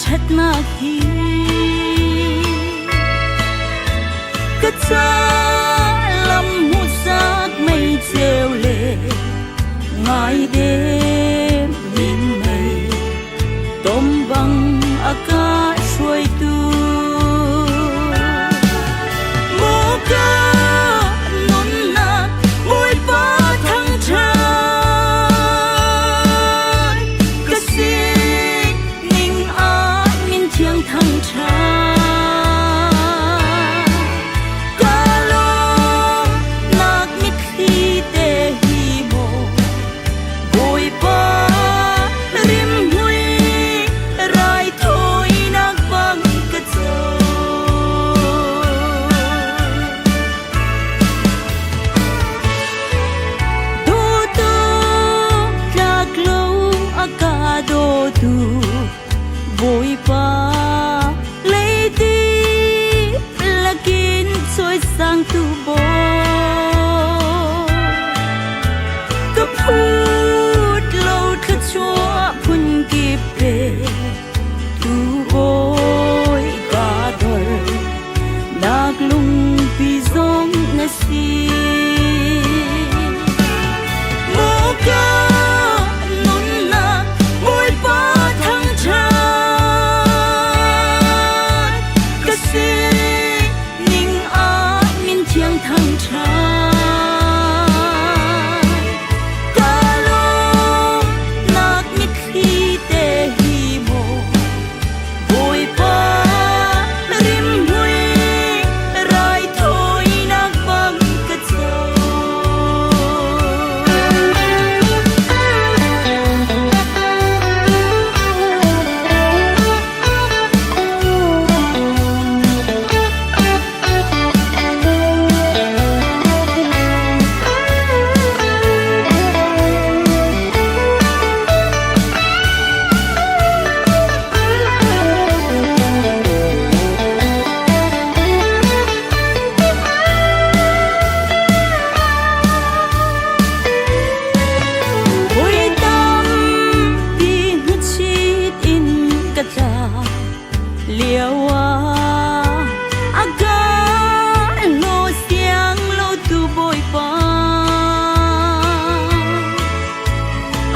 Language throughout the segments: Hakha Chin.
ṭhatnak hi ka ca lam hmuhsak mei ceu le ngai dem min mei tom bang a ka hruaitu Maw ka nunnak Bawipa thangṭhat ka sining ah min thiang thangṭhat ka lawmnak mitthli te hi maw Bawipa rimhmui raithawinak bang ka co. Dawtu tlaklo a ka dawtu Bawipa leiti lakin cawisangtu bawi ka phut lo thluachuah phun kip pe tu bawi ka dor nak lungpi zong na si Maw ka nunnak Bawipa thangṭhat ka sining ah min thiang thangṭhat ka lawmnak mitthli te hi maw Bawipa rimhmui raithawinak bang ka co. Voi tampi hnuchit in ka tla lio ah a ka hlaw siang lo tu Bawipa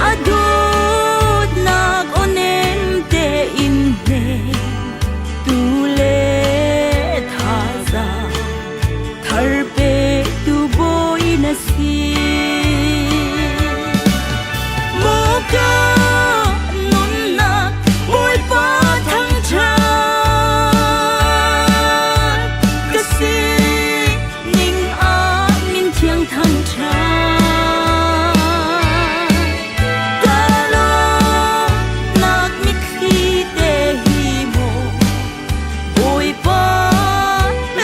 A dawtnak aw nem tein hne tu le thazaang thar petu bawi na si. Maw ka nunnak Bawipa thangṭhat ka sining ah min thiang thangṭhat. Ka lawmnak mitthli te hi maw Bawipa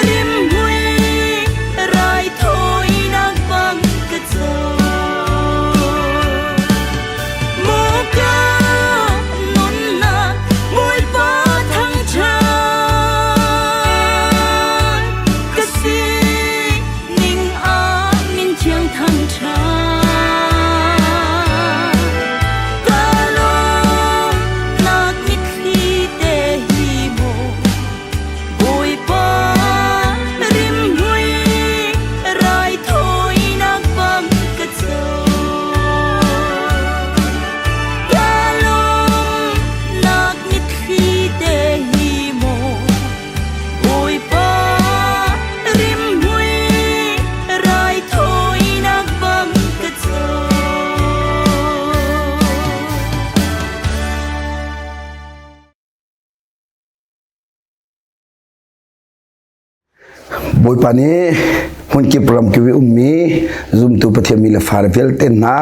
rimhmui raithawinak bang ka co. Maw ka nunnak Bawipa thangṭhat ka sining ah min thiang thangṭhat. Ka lawmnak mitthli te hi maw Bawipa rimhmui raithawinak bang ka co. Ka lawmnak mitthli te hi maw Bawipa rimhmui raithawinak bang ka co. Bawipa nih hmunkip ramkip i ummi zumtu Pathian mi le fale vialte hna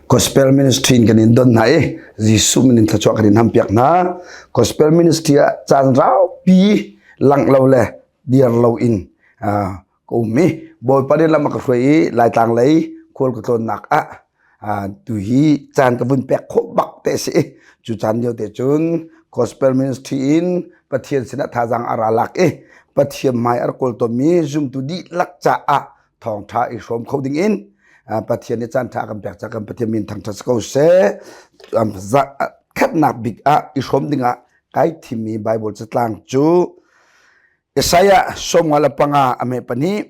gospel ministry in kan in don hna i Jesuh min in thluachuah kan in hampiak hna. Gospel ministry ah caan raupi langh lo le dir lo in ka um i Bawipa nih lam a ka hruai i Laitlang lei khual ka tlawnnak ah tu hi caan ka vun pek khawh bak te si cu caan lio te cun gospel ministry in Pathian sinah thazaang a ra lak i Pathian hmai a rak kawl tawnmi zumtu dihlak caah thawngṭha i hrawm kho ding in Pathian nih caan ṭha kan pek caah kan Pathian min thangṭhat si ko seh khatnak bik ah i hrawm ding ah. Kai thimmi Bible catlang cu Isaiah 55 a me pahnih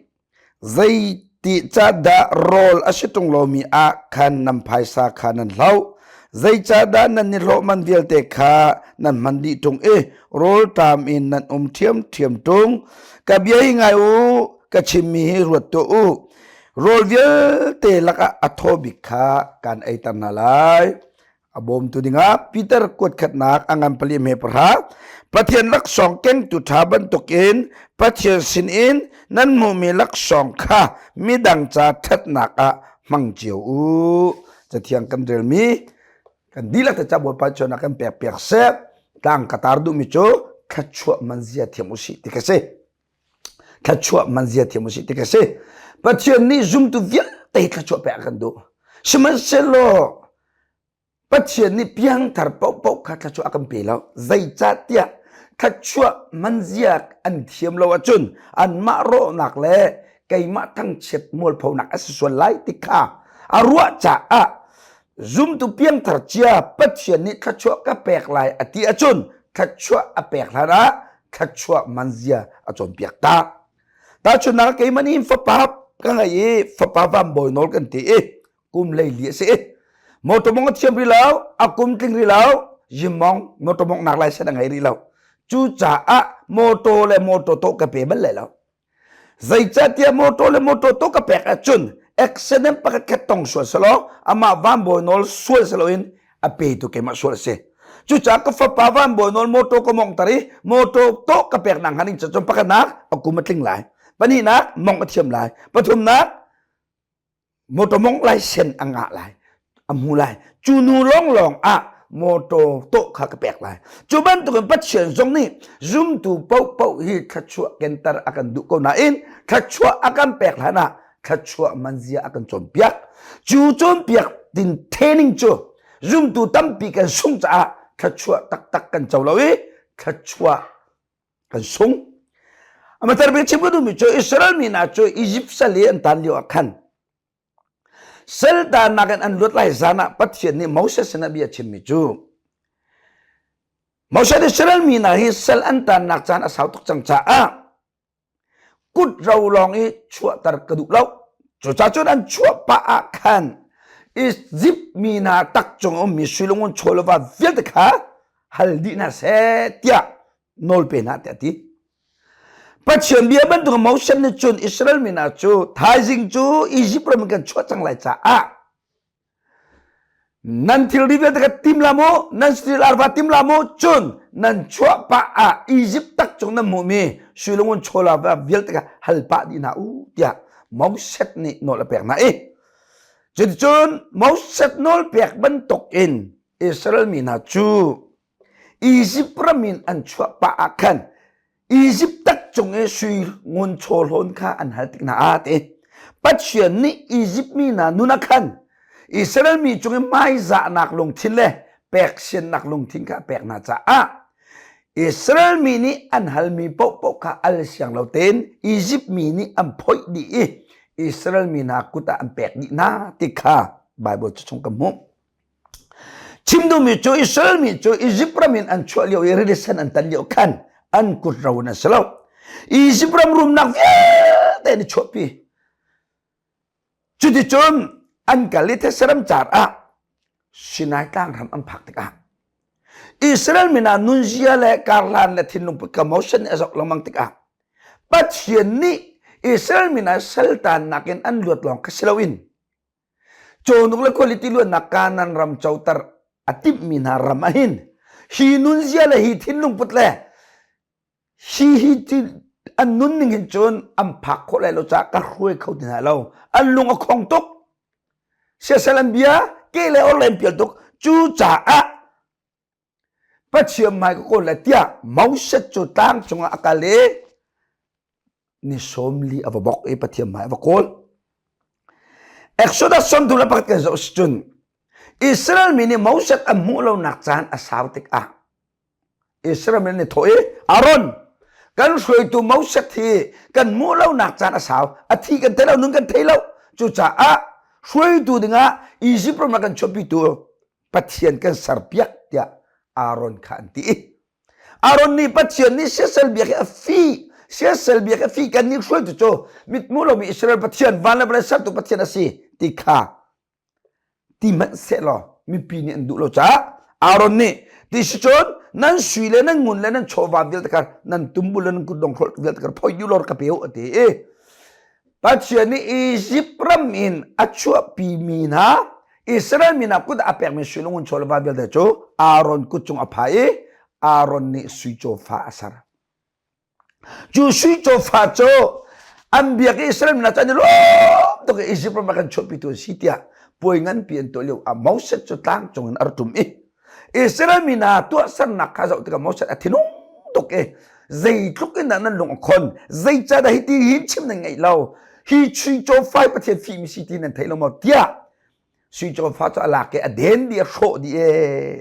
Zeiti dah rawl a si ṭung lomi ah khan nan phaisa kha nan hloh? Zeicahdah nan nihlawh man vialte kha nan hman dih ṭung i rawlṭam in nan um ṭhiamṭhiam ṭung? Ka bia hi ngai u, ka chimmi hi ruat tuah u. Rawl vialte lakah a thaw bik kha kaan eiter hna lai. A bawmtu dingah Peter kuatkhatnak a ngan pali hme pahra Pathian laksawng kengtu ṭha bantukin Pathian sinin nan hmuhmi laksawng kha midang ca ṭhatnak ah hmang cio u. Cathiang kan relmi kan dihlak te ca Bawipa chuan kan pek piak seh. Tlang ka tar duhmi cu thluachuah man zia thiam usih ti ka si. Thluachuah man zia thiam usih ti ka si. Pathian nih zumtu vialte thluachuah pek a kan duh. Sihmanhsehlaw Pathian nih piangthar paohpaoh kha thluachuah a kan pe lo. Zeicahtiah thluachuah manzia an thiam lo ahcun anmah rawhnak le keimah thangchiat mualphonak a si sual lai ti kha a ruah caah zumtu piangthar cia Pathian nih thluachuah ka pek lai a ti ahcun thluachuah a pek hlan ah thluachuah manzia a cawnpiak ta. Tahchunhnak keimah nih fapa ka ngei i fapa van bawi nawl kan ti i kum leili a si motor mong a thiam rih lo a kum tling rih lo yimong motor mong nak lai set a ngei rih lo cucaah motor le motor to ka pe bal lai lo zeicahtiah motor le motor to ka pek ahcun accident pakhat khat tong sual selaw amah van bawi nawl sual seloin a pe tu keimah sual a si cucaah ka fapa van bawi nawl motor ka mong tar i motor to ka pek nak hnga ding cun pakhatnak a kum a tling lai pahnihnak mong a thiam lai pathumnak motor mong lai sen a ngah lai a hmu lai cu nu lawnglawng ah motor tawh kha ka pek lai cu bantukin Pathian zong nih zumtu paohpaoh hi thluachuah kenter a kan duh ko nain thluachuah a kan pek hlan ah thluachuah manzia a kan cawnpiak cu cawnpiak tin training cu zumtu tampi kan sung caah thluachuah taktak kan co lo i thluachuah kan sung. Amatar bik chim ka duhmi cu Israel mi hna cu Egypt sal i an tan lio ah khan sal tannak in an luat lai zan ah Pathian nih Moses sinah bia chimmi cu Moses Israel mi hna hi sal an tannak caan a sau tuk cang caah kut ro lawng i chuahter ka duh lo. Cucaah cun an chuah pah ah khan Egypt mi hna tak cung ummi suilungun chawleva vialte kha hal dih hna seh tiah nawl pe hna tiah a ti. Pathian bia bantuk Moses nih cun Israel mi hna cu thaizing cu Egypt ram in kan chuah cang lai caah nan thilri vialte kha tim la mu nan stil arva tim la mu cun nan chuah pah ah Egypt tak cung nan hmuhmi suilungun chawla vialte kha hal pah dih hna u tiah Moses nih nawl a pek hna i cuticun Moses nawl pek bantuk in Israel mi hna cu Izipt ram in an chuah pah ah khan Izipt tak cung i sui ngun chawhlawn kha an hal tik hna ah ti. Pathian nih Izipt mi hna nun ah khan Israel mi cung i hmaizahnak lungthin le peksiannak lungthin kha a pek hna caah Israel mi nih an halmi paohpaoh kha al siang lo tein Izipt mi nih an phoih dih i Israel mi hna kut ah an pek dih hna ti kha Baibal cu chung ka hmuh. Chim duhmi cu Israel mi cu Izipt ram in an chuah lio i rili sen an tan lio khan an kut ro in an si lo. Izipt ram rumnak vialte an i chuahpi. Cuticun an kal i thetse ram car ah Sinai tlang ram an phak tikah Israel mi hna nunzia le karhlan le thinlung put ka Moses nih a zoh lengmang tikah Pathian nih Israel mi hna saltannak in an luat lawng kha si loin Cawhnuk le khualipi luatnak Kanaan ram coter a timhmi hna ram ahhin hi nunzia le hi thinlung put le hi hi an nunning hin cun an phak khawh lai lo caah ka hruai kho ti hna lo. An lung a khong tuk. Siasal an bia ke le or le an pial tuk. Cucaah Pathian hmai ka kawl lai tiah Moses cu tlang cungah a kal i ni 40 a va bok i Pathian hmai a va kawl. Exodus 31 kan zoh si cun Israel mi nih Moses an hmuh lonak caan a sau tikah Israel mi nih thawh i Aaron kan hruaitu Moses hi kan hmuh lonak caan a sau a thi kan thei lo nun kan thei lo cucaah hruaitu dingah Egypt ram ah kan chuahpitu Pathian kan serpiak tiah Aaron kha an ti. Aaron nih Pathian nih siasal biak hi a fi siasal biak a fi kan nih hruaitu cu mitmu lomi Israel Pathian van le vawlei sertu Pathian a si ti kha ti hmanh sehlaw mipi nih an duh lo caah Aaron nih ti si cun nan sui le nan ngun le nan chawva vialte kha nan tumbul le nan kutdong hrolh vialte kha phoi dih lor ka pe u a ti i Pathian nih Izipt ram in a chuahpi mi hna Israel mi hna kut ah a pekmi sui le ngun chaw le va vialte cu Aaron kut cung a pha i Aaron nih sui cawfa a ser. Cu sui cawfa cu an biak i Israel mi hna cu an i lawm tuk i Izipt ram ah kan chuahpitu an si tiah puai nganpi an tuah lio ah Moses cu tlang cung in a ra ṭum i Israel mi hna tuahsernak kha zoh tikah Moses a thinung tuk i zeitluk in dah nan lung a khon zeicahdah hiti hin chim nan ngeih lo hi sui cawfa hi Pathian fihmi si ti nan thei lo maw tiah sui cawfa cu a lak i a den dih a hrawh dih e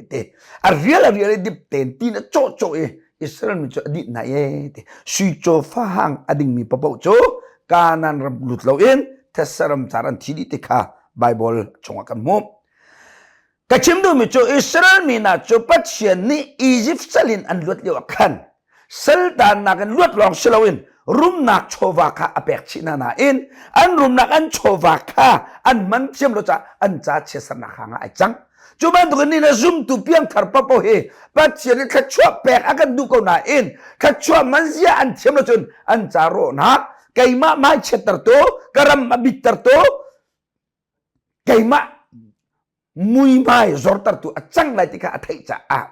te a rial a rial i dip ten tin a cawh cawh i Israel mi cu a dih hna e te sui cawfa hang a dingmi paoh cu Kanaan ram lut loin thetse ram car an thi dih ti kha Bible chungah kan hmuh. Ka chim duhmi cu Israel mi hna cu Pathian nih Izipt sal in an luat lio ah khan saltannak in luat lawng si loin rumnak chawva kha a pek chih hna nain an rumnak an chawva kha an man thiam lo caah an ca chiatsernak hang ah ai cang. Cu bantukin ni na zumtu piangthar paohpaoh hi Pathian nih thluachuah pek a kan duh ko nain thluachuah man zia an thiam lo cun an ca rawhnak keimah mai chiattertu ka ram a bittertu keimah muihmai zortertu a cang lai ti kha a theih caah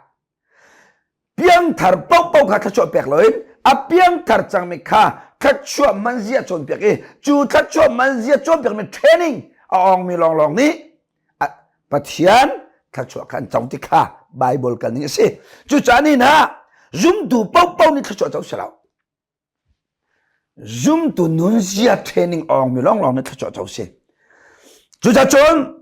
piangthar paohpaoh kha thluachuah pek loin a piangthar cangmi kha thluachuah manzia cawnpiak i cu thluachuah manzia cawnpiakmi training a awngmi lawnglawng nih Pathian thluachuah kha an co ti kha Bible kan ning a si. Cucaah ni hna zumtu paohpaoh nih thluachuah co si lo. Zumtu nunzia training awngmi lawnglawng nih thluachuah co si. Cucacun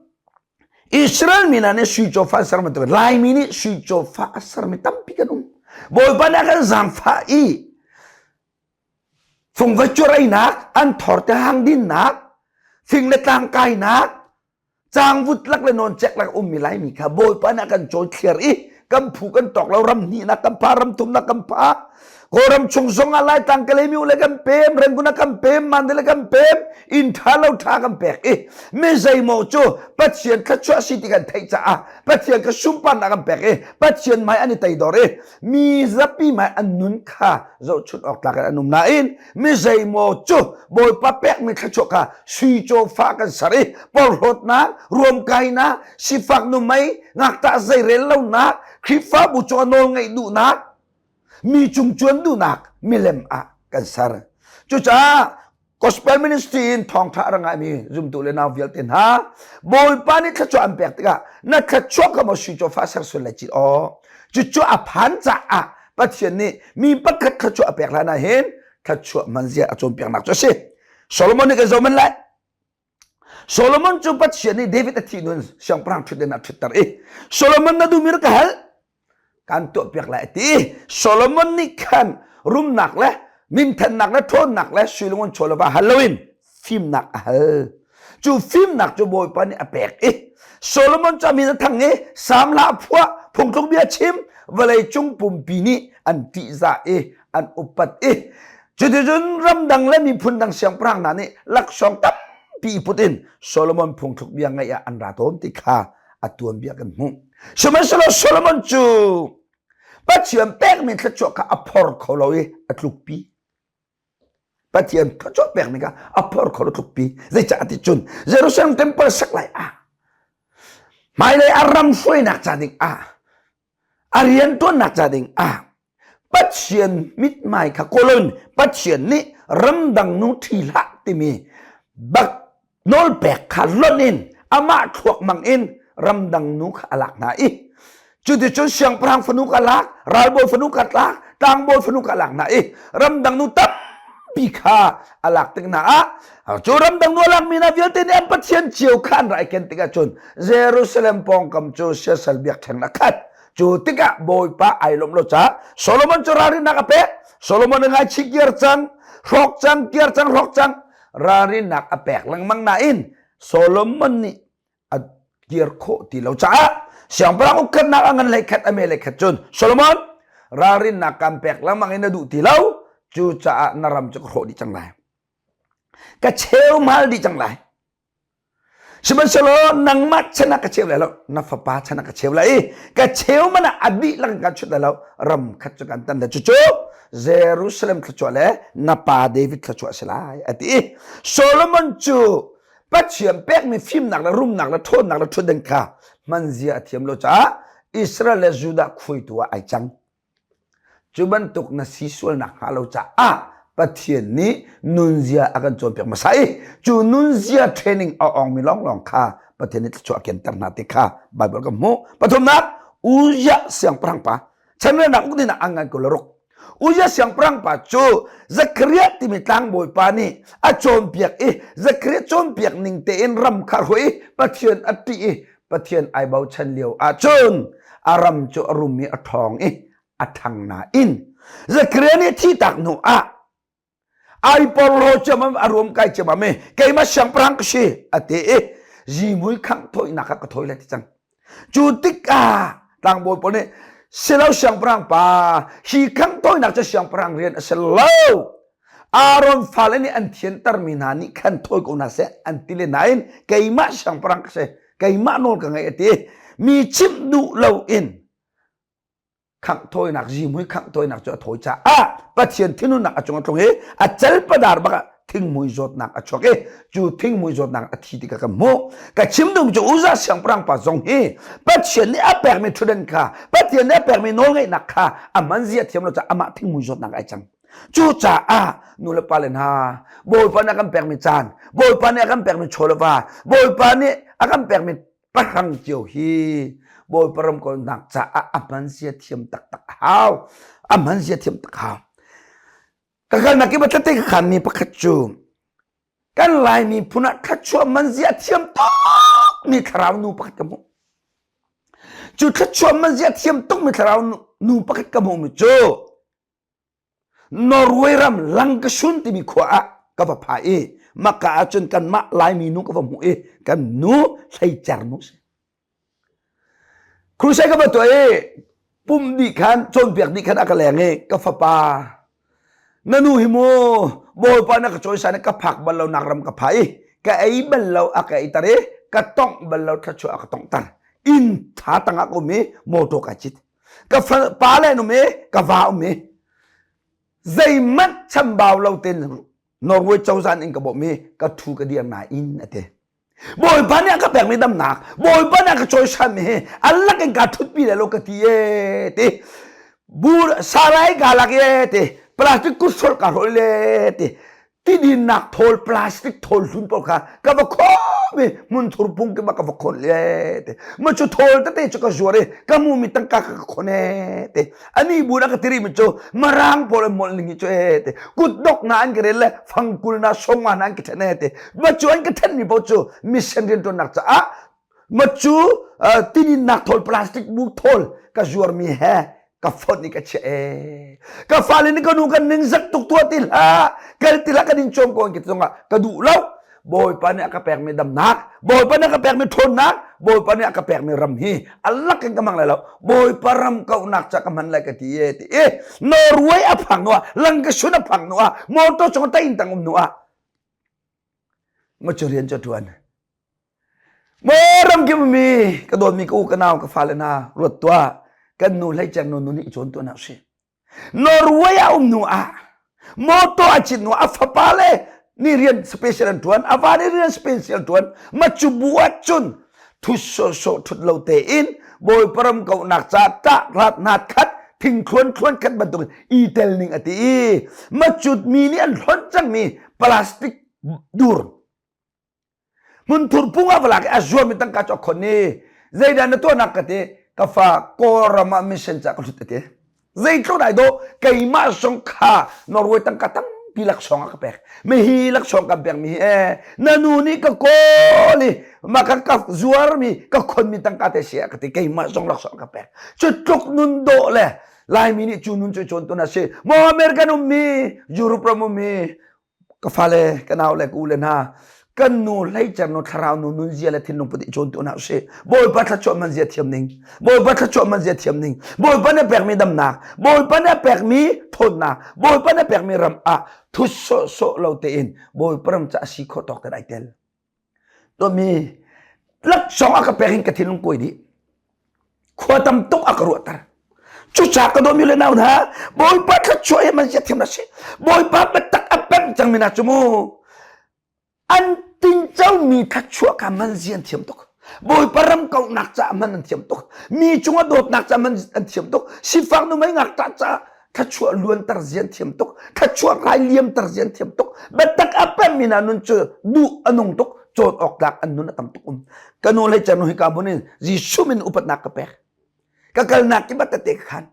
Israel mi hna nih sui cawfa an ser bantuk Laimi nih sui cawfa a sermi tampi kan um. Bawipa nih a kan zaangfah i fungva cureinak, an thor te hang dinnak, fing le tlang kainak, Cangvut lak le nawncek lak ummi Laimi kha Bawipa nih a kan cawi thliar i kan phu kan tawk lo ram hnihnak kan pha ram thumnak kan pha Kawlram chung zong ah Laitlang Kalaymyo le kan pem Rangoon ah kan pem Mandalay kan pem inn tha lo tha kan pek i mi zeimaw cu Pathian thluachuah si ti kan theih caah Pathian kha sunparnak kan pek i Pathian hmai an i teidor i mi zapi hmai an nun kha zohchunh awk tlak in an um nain mi zeimaw cu Bawipa pekmi thluachuah kha sui cawfa kan ser i porhlawtnak ruamkainak sifak numei ngaktah zeirel lonak Khrihfabu cungah nawl ngeih duhnak mi cung cuan duhnak milem ah kan ser cucaah gospel ministry in thawngtha a ra ngaimi zumtu le nau vialte hna Bawipa nih thluachuah an pek tikah na thluachuah kha maw sui cawfa ser sual lai ci aw cucu a phan caah Pathian nih mi pakhat thluachuah a pek hlan ah hin thluachuah manzia a cawnpiaknak cu a si. Solomon nih kan zoh man lai. Solomon cu Pathian nih David a thih nun siangpahrang ṭhutden ah ṭhutter i Solomon na duhmi ka hal kan tuahpiak lai a ti. Solomon nih khan rumnak le minthannak le ṭhawnnak le sui le ngun chaw le va hal loin fimnak a hal. Cu fimnak cu Bawipa nih a pek i Solomon cu a min a thang i Salm hla a phuah, phungtluk bia chim, vawlei cung pumpi nih an ṭihzah i an upat i cuticun ramdang le miphun dang siangpahrang hna nih laksawng tampi i put in Solomon phungthluk bia ngaih ah an ra tawn ti kha a tuanbia kan hmuh. Sihmanhsehlaw Solomon cu Pathian pekmi thluachuah kha a phor kho lo i a tlukpi. Pathian thluachuah pekmi kha a phor kho lo tlukpi. Zeicah ti cun Jerusalem temple sak lai ah hmailei a ram hruainak ca ding ah a rianṭuannak ca ding ah Pathian mithmai kha kawlon Pathian nih ramdang nu ṭhi hlah timi bak nawlpek kha lonh in amah thluak mang in ramdang nu kha a lak hna i cuticun siangpahrang fanu kha lak ralbawi fanu kha lak tlangbawi fanu kha lak hna i ramdang nu tampi kha a lak tik hna ah cu ramdang nu a lakmi hna vialte nih an pathian cio kha an rai ken tikah cun Jerusalem pawngkam cu siasal biakṭheng a khat cu tikah Bawipa ai lawmh lo caah Solomon cu ralrinnak a pek Solomon a ngaichih kiar cang hrawk cang kiar cang hrawk cang ralrinnak a pek lengmang nain Solomon nih a kir khawh ti lo caah siangpahrang ukkhatnak a ngan hlei khat a me hlei khat cun Solomon. Ralrinnak kan pek lengmang in na duh ti lo. Cucaah na ram cu ka hrawh dih cang lai. Ka cheu mal dih cang lai. Sihmanhsehlaw nangmah chan ah ka cheu lai lo, na fapa chan ah ka cheu lai i ka cheu man ah a dihlak in kan chut lai lo, ram khat cu kan tan lai. Cucu Jerusalem thluachuah le na pa David thluachuah a si lai, a ti i Solomon cu Pathian pekmi fimnak le rumnak le ṭhawnnak le ṭhutdan kha hmanzia a thiam lo caah Israel le Judah khuaitu ah ai cang. Cu bantuk na si sual nakhnga lo caah Pathian nih nunzia a kan cawnpiak hmasa i cu nunzia training a awngmi lawnglawng kha Pathian nih thluachuah a kianter hna ti kha Baibal kan hmuh. Pathumnak, Uzziah siangpahrang pa chanrelnak uk dingah a ngan ko le ruk. Uzziah siangpahrang pa cu Zekhariah timi tlangbawi pa nih a cawnpiak i Zekhariah cawnpiak ning tein ram kha a hruai i Pathian a ṭih i Pathian ai bochan lio ahcun a ram cu a rum i a ṭhawng i a ṭhang nain Zekhariah nih thihtak hnu ah ai porhlaw ciammam a ruam kai ciammam i keimah siangpahrang ka si a ti i zihmui khangh thawinak ah ka thawi lai ti cang. Cu tikah tlangbawi pawl nih silo siangpahrang pa hi khangh thawinak cu siangpahrang rian a si lo Aaron fale nih an thiantermi hna nih khan thawi ko hna seh an ti le nain keimah siangpahrang ka si keimah nawl ka ngei a ti mi chimh duh loin khangh thawinak zihmui khangh thawinak cu a thawi caah Pathian thinhunnak a cung a tlung i a calpadar bak ah thingmui zawtnak a chuak i cu thingmui zawtnak a thi tikah kan hmuh ka chim duhmi cu Uzzah siangpahrang pa zong hi Pathian nih a pekmi ṭhutdan kha Pathian nih a pekmi nawlngeihnak kha a hman zia thiam lo caah amah thingmui zawtnak ai cang Cucaah nu le pa le hna Bawipa nih a kan pekmi caan, Bawipa nih a kan pekmi chaw le va, Bawipa nih a kan pekmi pahrang cio hi Bawipa ram kawlnak caah a hman zia thiam taktak a hau. A hman zia thiam tak hau. Ka kalnak i thlate ka khanmi pakhat cu kan Laimi phun ah thluachuah man zia thiam tukmi thlarau nu pakhat ka hmuh. Cu thluachuah man zia thiam tukmi thlarau nu pakhat ka hmuhmi cu Norway ram Langkasun timi khua ah ka va pha i maka ahcun kanmah Laimi nu ka va hmuh i kan nu hleicer nu si. Crusade ka va tuah i pum dih khan cawnpiak dih khan a ka leng i ka fapa na nu hi mu Bawipa na ka cawisan i ka phak bal lo nak ram ka pha i ka ei bal lo a ka ei tar i ka tongh bal lo thluachuah a ka tongh tar inn tha tangah ka um i motor ka cit ka pa le an um i ka va um i zeihmanh chambau lo tein Norway cozah in ka bawmh i ka thu ka dir nain a ti Bawipa nih a ka pekmi damnak Bawipa nih a ka cawisanmi hi a lak in kaa ṭhutpi lai lo ka ti e ti bur sarai kaa lak e ti plastic kuthrolh kaa hrolh le ti tidinnak thawl plastic thawl hlun pawl kha ka va khawm i hmunthur pung ki ma ka va khon le te ma cu thawl tete cu ka zuar i ka mu mi tangka ka ka khon e te ani bu na ka tiri mi cu marang pawl an molh ning hi cu e te kutdok na an ka rel le fangkul na songma na an ka then e te ma cu an ka then mi pawl cu mission riantuannak caah ma cu tininnak thawl plastic bu thawl ka zuar mi he ka fonh i ka chiah e ka fale nih ka nu kan ning zak tuk tuah ti hlah kal ti hlah kan in cawm ko an ki zongah ka duh lo Bawipa nih a ka pekmi damnak Bawipa nih a ka pekmi ṭhawnnak Bawipa nih a ka pekmi ram hi a lak in ka hmang lai lo Bawipa ram kauhnak ca ka hman lai ka ti e ti e Norway a phang nu ah Langkasun a phang nu ah motor cung tain tang um nu ah ma cu rian cu ṭuan Maw ramkip mi ka dawtmi ka u ka nau ka fale hna ruat tuah kan nu hleiceng nu nu nih i cawn tuah hna usih. Norway ah um hnu ah motor a cit hnu a fapa le ni rian special an tuan a va nih rian special tuan ma cu bu ah cun thut sawhsawh thut lo tein bawipa ram kauhnak ca tah rat nat khat thingthluan thluan khat bantuk i tel ning a ti i ma cut mi nih an hlonh cangmi plastic dur Hmunthur pung ah va lak i a zuarmi tangka cu a khon i zeidah na tuahnak ka ti ka fa Kawlram ah mission ca ka hlut a ti. Zeitluk dai dawh keimah zong kha Norway tangka tampi laksawng a ka pek. Mihi laksawng kan pekmi hi eh na nu nih ka kawl i mah ka ka zuarmi ka khonmi tangka te si a ka ti keimah zong laksawng ka pek. Cu tluk nun dawh le Laimi nih cu nun cu cawn tu na si. Maw American ummi, Europe ram ummi, ka fale ka nau le ka u le hna Kan nu hleicer nu thlarau nu nunzia le thinlung put i cawn tu hna usih. Bawipa thluachuah man zia thiam ning. Bawipa thluachuah man zia thiam ning. Bawipa nih a pekmi damnak, Bawipa nih a pekmi thawnnak, Bawipa nih a pekmi ram ah thut sawhsawh lo tein Bawipa ram ca a si khawh tawk ten ai tel. Tuahmi laksawng a ka pek hin ka thinlung kuai dih. Khua tam tuk a ka ruahter. Cucaah ka dawmi le nau hna, Bawipa thluachuah hi man zia thiam na si. Bawipa biatak a pemh cangmi hna cu mu an tincomi thluachuah kha man zia an thiam tuk. Bawipa ram kauhnak caah man an thiam tuk. Mi cungah dawtnak caah man an thiam tuk. Sifak numei ngakṭah caah thluachuah luanter zia an thiam tuk. Thluachuah rai liamter zia an thiam tuk. Biatak a pemmi hna nun cu duh a nung tuk. Cawn awk tlak an nun a tam tuk um. Ka nu le cer nu hika hmun in Jesuh min upatnak ka pek. Ka kalnak ki bat tete ka khan.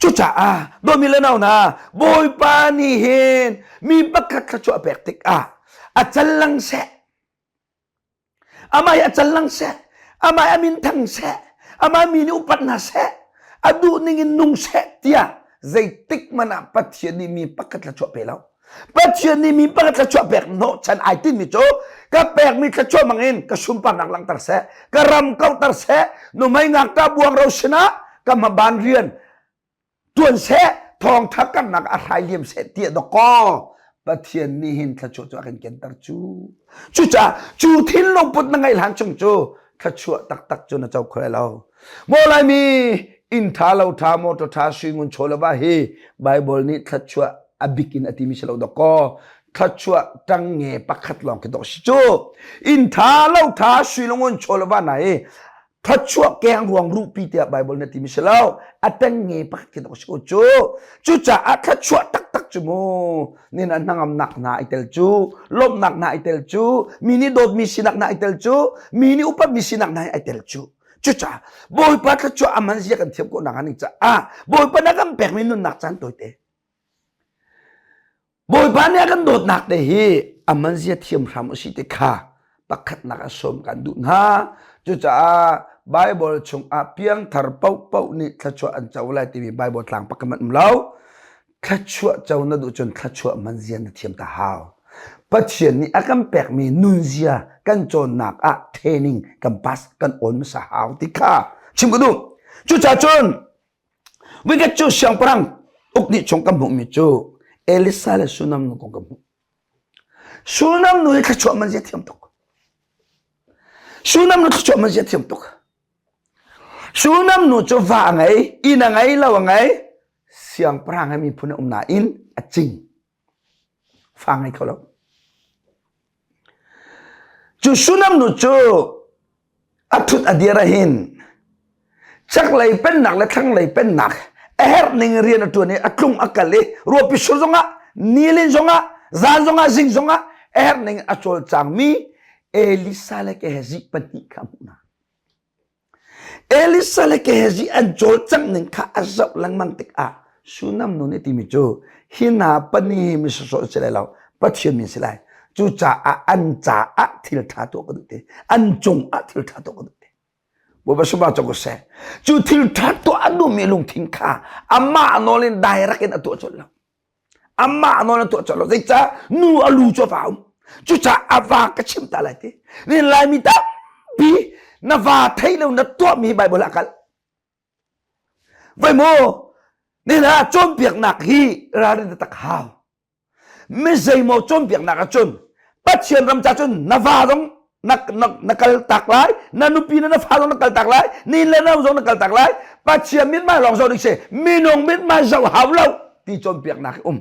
Cucaah dawmi le nau hna Bawipa nih hin mi pakhat thluachuah pek tikah a cal lang seh. Amah hi a cal lang seh. Amah hi a min thang seh. Amah mi nih upat hna seh. A duh ning in nung seh tiah zeitik hmanh ah Pathian nih mi pakhat thluachuah pe lo. Pathian nih mi pakhat thluachuah pek hnawhchan ai tinmi cu ka pekmi thluachuah mangin ka sunparnak langhter seh, ka ram kauhter seh, nuhmei ngakṭah buangro sinah ka hmaban rian tuan seh, thawngṭha karnak a hrai liam seh tiah dawkaw Pathian nih hin thluachuah cu a kan kenter cu. Cucaah cu thinlung put na ngeih hlan chung cu thluachuah taktak cu na co kho lai lo. Maw Laimi inn ṭha lo ṭha motor ṭha sui ngun chaw le va hi Bible nih thluachuah a bik in a timi si lo dawkaw thluachuah ṭangnge pakhat lawng khi dawh si cu. Inn ṭha lo ṭha sui le ngun chaw le va na hi thluachuah keng ruang ruhpi tiah Bible nih a timi si lo. A ṭangnge pakhat khi dawh si ko cu. Cucaah thluachuah taktak cu mu nin a hnangamnak hna ai tel cu, lawmhnak hna ai tel cu, mi nih dawtmi sinak hna ai tel cu, mi nih upatmi sinak hna ai tel cu. Cucaah Bawipa thluachuah a man zia kan thiam khawh nak ning caah Bawipa na kan pekmi nunnak caan tawite. Bawipa nih a kan dawtnak te hi a man zia thiam hram usih ti kha pakhatnak a sawm kan duh hna. Cucaah Bible chungah piangthar paohpaoh nih thluachuah an co lai timi Bible tlang pakhat hmanh um lo. Thluachuah co na duh cun thluachuah man zia na thiam ta hau. Pathian nih a kan pekmi nunzia kan cawnnak ah training kan pass kan awn hmasa hau ti kha chim ka duh. Cucaah cun Wicket cu siangpahrang uk nih chung kan hmuhmi cu Elisa le Sunam nu kong kan hmuh. Sunam nu hi thluachuah man zia thiam tuk. Sunam nu thluachuah man zia thiam tuk. Sunam nu cu va a ngei, inn a ngei, lo a ngei, siangpahrang he miphun a um nain a cing. Fa ngei kho lo. Cu Sunam nu cu a ṭhut a dir ahhin chaklei pennak le thlanglei pennak a herh ning rian a ṭuan i a tlung a kal i ruahpi sur zongah nilin zongah zan zongah zing zongah a herh ning a cawlcangmi Elisa le Gehazi pahnih kha a hmuh hna. Elisa le Gehazi an cawlcangh ning kha a zoh lengmang tikah Sunam nu nih timi cu hi hna pahnih hi mi sawsawh an si lai lo Pathian mi an si lai. Cucaah an caah thil ṭha tuah ka duh ti. An cungah thil ṭha tuah ka duh ti. Bawipa sumah cang ko seh. Cu thil ṭha tuah a duhmi lungthin kha amah nawl in direct in a tuah colh lo. Amah nawl a tuah colh lo. Zeicah nu a lu cu a va um. Cucaah a va ka chim ta lai ti. Ni Laimi tampi na va thei lo na tuahmi Bible ah kal. Voi maw ni hna cawnpiaknak hi ralrin tak hau. Mi zeimaw cawnpiaknak ahcun Pathian ram ca cun na va zong na, na, na kal tak lai, na nupi le na fa zong na kal tak lai, ni le no zong na kal tak lai. Pathian mithmai lawng zoh ding si, minung mithmai zoh hau lo ti cawnpiaknak hi um.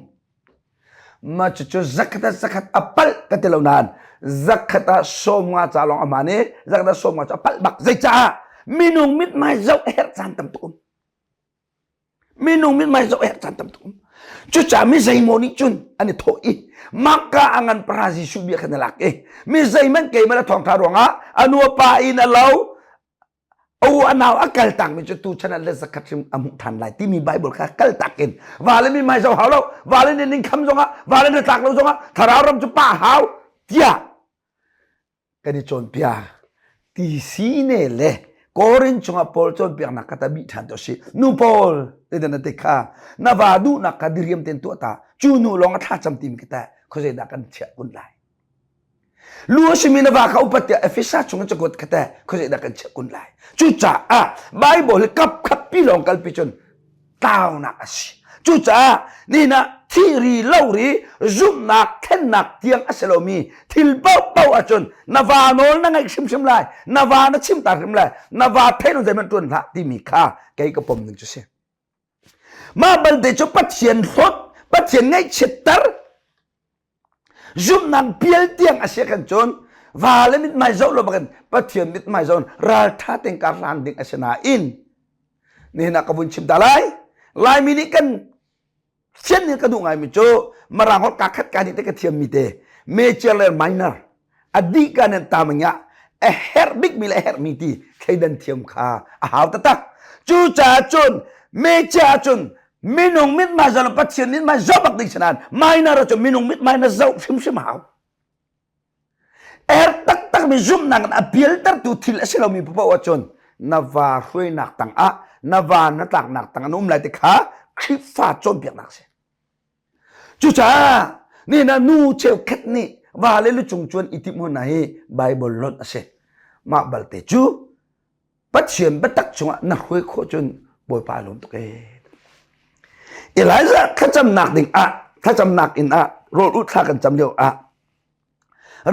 Ma cucu zakhat ah zakhat a palh ka ti lo nain zakhat ah 50 ca lawng a hmaan i zakhat ah 50 cu a palh bak. Zeicaah? Minung mithmai zoh a herh caan tam tuk um. Minung mithmai zoh a herh caan tam tuk um. Cucaah mi zeimaw nih cun an i thawh i Makka a ngan para Jesuh bia khan a lak i mi zeihmanh keimah le thawngṭha ruangah a nu a pa in a lo a u a nau a kal takmi cu tu chan ah le zakhat hrim a hmuh ṭhan lai timi Bible kha kal tak in vale mi hmai zoh hau lo vale nih ning kham zongah vale na tlak lo zongah thlarau ram cu pa hau tiah kan i cawnpiak ti si ne le Korin chungah Paul cawnpiaknak kha ta bih ṭhan to si nu Paul te na te kha na va duhnak kha diriam ten tuah ta cu nu lawng a thla cam timi ka ta khuazei dah kan chiah kun lai. Lu a simi na va kha upat tiah Efesa chung in cakuat kha teh khuazei dah kan chiah kun lai. Cucaah Bible hi kap khat pi lawng kalpi cun tlaunak a si. Cucaah nihin ah thiri lori zumhnak thlennak tiang a si lomi thil paohpaoh ahcun na va nawl na ngaih hrimhrim lai, na va na chim ta hrim lai, na va theih lo zeihmanh ṭuan hlah timi kha kei ka pom ning cu si. Mah balte cu Pathian hlawt, Pathian ngaihchiatter, zumhnak pial tiang a si kan cun va le mithmai zoh lo bakin Pathian mithmai zoh ralṭha tein kar hlang ding a si nain nihin ah ka vun chim ta lai. Laimi nih kan sian nih ka duh ngaimi cu Mirang holh ka khat ka nih te ka thiammi te major le minor a dih ka nan ta manya a herh bikmi le a herhmi ti thleidan thiam kha a hau taktak. Cucaah cun major cun minung mithmai zoh Pathian mithmai zoh bak ding si nain minor cu minung mithmai na zoh hrimhrim hau. Er taktak mi zumhnak in a pialtertu thil a si lomi paoh ahcun na va hruainak tangah na va na tlaknak tangah na um lai ti kha Khrihfa cawnpiaknak a si. Cucaah nihin ah nu cheukhat nih va le lucung cuan i timh hna hi Bible lonh a si. Mah balte cu Pathian biatak chungah na hruai khawh cun Bawipa lawm tuk ee. Elijah thlacamnak ding ah thlacamnak inn ah rawl ulh thla kan cam lio ah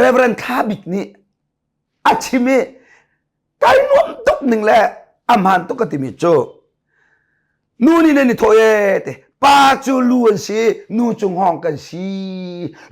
Reverend Thla Bik nih a chim i kai nuam tuk ning le a hmaan tuk ka timi cu nu nih nan i thawh ee te pa cu lu an si nu cu hngawng kan si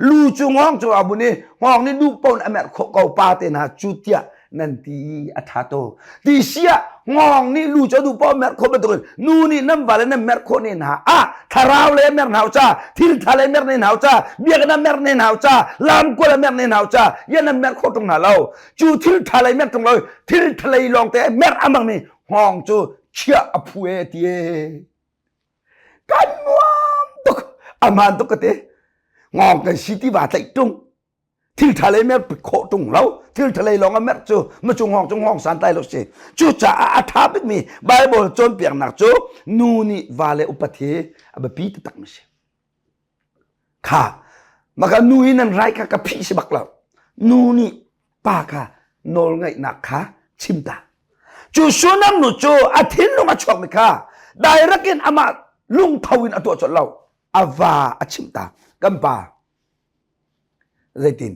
lu cu hngawng cu a bun i hngawng nih duh paoh in a merh khawh ko pa te hna cu tiah nan ti a ṭha to ti si ah hngawng nih lu cu a duh paoh merh khawh bantukin nu nih nan vale nan merh khawh ne hna ah thlarau le merh hna ca thil tha le merh ne hna ca biakinn ah merh ne hna ca lamkual ah merh ne hna ca yan nan merh khawh ṭung hna lo cu thil ṭha lei merh ṭung lo thil ṭha lei lawng te merh a hmangmi hngawng cu chiah a phu e ti e kan nuam tuk a hmaan tuk ka ti ngawng kan si ti va tlaih ṭung thil ṭha lei mer khawh ṭung lo thil ṭha lei lawng a merh cu ma cu hngawng cu hngawng santlai lo si cucaah a ṭha bikmi Bible cawnpiaknak cu nu nih va le upat hi a biapi taktak mi si Kha maka nu hi nan rai kha ka phih si bak lo. Nu nih pa kha nawlngaihnak kha chim ta. Cu Sunam nu cu a thinlung a chuakmi kha direct in amah lungtho in a tuah colh lo. A va a chimh ta. Kan pa zeitin